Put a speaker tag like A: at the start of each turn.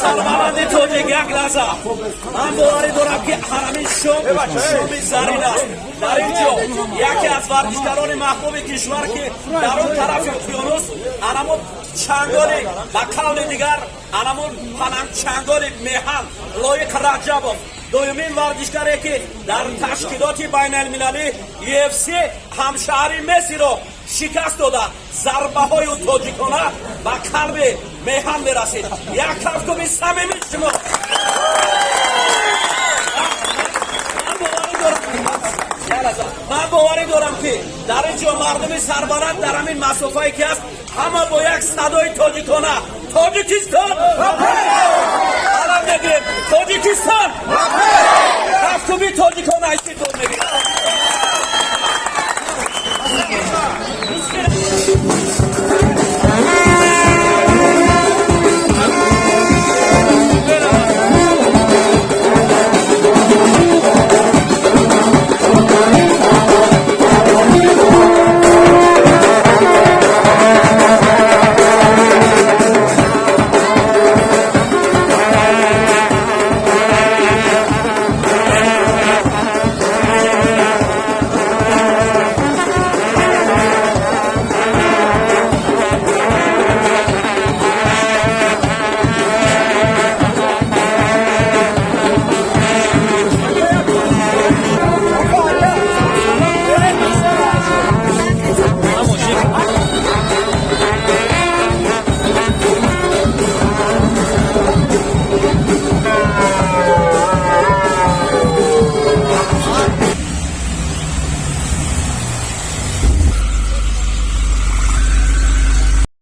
A: Сарбаланди тоҷик, як лаҳза. Ман боварӣ дорам, ки ҳамин шом шоми зарин аст. Дар ин ҷо яке аз варзишгарони маҳбуби кишвар, ки дар он тарафи уқёнус анамун чанголи, ба қавли дигар, анамун палангчанголи меҳан, Лоиқ Раҷабов, дуюмин варзишгаре, ки дар ташкилоти байналмилалӣ UFC ҳамшаҳри Мессиро шикаст дода, зарбаҳои тоҷикона ба қалби меҳан мерасид. Як кафкуби самими шумо. Ман боварӣ дорам, ман боварӣ дорам, ки дар ин ҷо мардуми сарбаланд, дар ҳамин масофае ки аст, ҳама бо як садои тоҷикона «Тоҷикистон» алам мегирем. Тоҷикистон! Кафкуби тоҷикона истиқбол мегирем.